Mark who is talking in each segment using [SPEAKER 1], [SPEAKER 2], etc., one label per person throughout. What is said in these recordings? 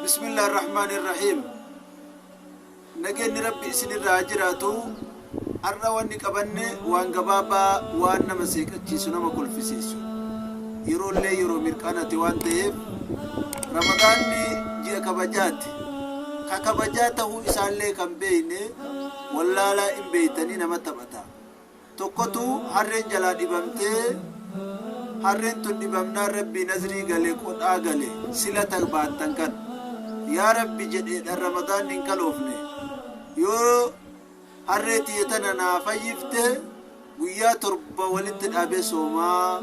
[SPEAKER 1] Bismillaahi Rahmaani Rahiim. Nageenyi Rabbi isinirraa haa jiraatu. Har'a wanni qabanne waan gabaabaa, waan nama seeqachiisu, nama kolfisiisu. Yeroollee yeroo mirqaanati waan ta'eef, Ramadaanni ji'a kabajaati. Ka kabajaa ta'uu isaallee kan beeyne wallaalaa hin beeytanii nama taphata. Tokkotu harreen jalaa dhibamtee, harreen tun dhibamnaan Rabbii nazrii gale, qodhaa gale, silata baattan kan. Yaa Rabbi jedheedhaan, Ramadaanni hin kaloofne. Yoo harree tiyya tana naa fayyifte, guyyaa 7 walitti dhaabee soomaa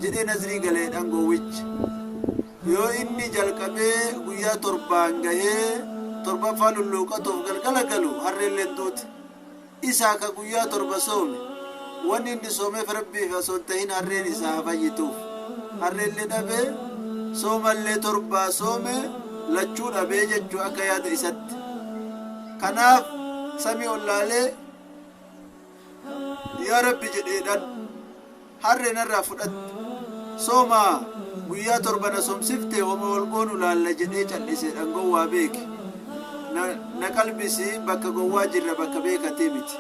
[SPEAKER 1] jedhee nazrii galeedhaan gowwichi. Yoo inni jalqabee guyyaa 7n gahee torbaffaa lulluuqatuuf galgala galu, harreelleen duute. Isaa ka guyyaa 7 soome, wanni inni soomeef Rabbiif osoo hin tahin harreen isaa haa fayyituuf. Harreellee dhabee, soomallee torbaa soome, lachuu dhabee jechuu akka yaada isatti. Kanaaf samii ol laalee, "Yaa Rabbi," jedheedhaan, "harree narraa fudhatte, sooma guyyaa 7 na soomsifte, homa wal goonu laalla," jedhee cal'iseedhaan. Gowwaa beeki. Na qalbisi, bakka gowwaa jirra, bakka beekatee miti.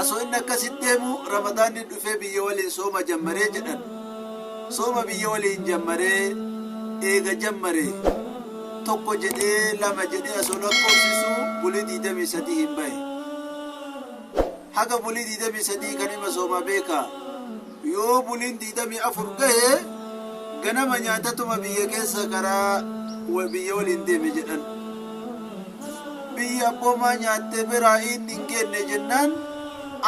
[SPEAKER 1] Asoo inni akkasit deemu, Ramadaanni dhufee biyya waliin sooma jammaree jedhan. Sooma biyya waliin jammaree, eega jammare, tokko jedhee, lama jedhee asoo lakkoofsisu, bulii 23 hin bahe. Haga bulii 23 kan hima soomaa beekaa. Yoo buliin 24 gahe, ganama nyaatatuma biyya keessa karaa biyya waliin deeme jedhan. Biyyi abboomaa nyaattee biraa inni hin geenne jennaan,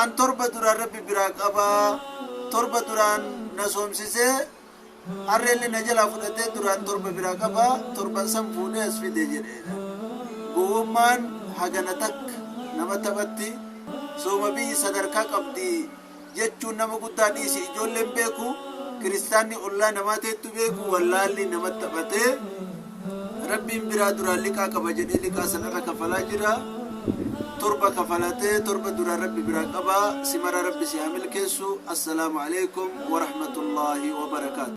[SPEAKER 1] "An 7 duraan Rabbi biraa qabaa, 7 duraan na soomsisee, harreellee na jalaa fudhatee, duraan 7 biraa qabaa, torban san fuudhee as fide," jedheedha. Gowwummaan hagana takka nama taphatti. Sooma biyyi sadarkaa qabdi jechuun nama guddaa dhiisi ijoolleen beeku, kiristaanni ollaa namaa teettu beeku. Wallaalli nama taphatee, Rabbiin biraa duraan liqaa qaba jedhee liqaa sanarra kafalaa jira. 7 kafalatee, 7 duraan Rabbi biraa qabaa. Simara Rabbi si haa milkeessu. Assalaamu alaikum warahmatullaahi wabarakaatu.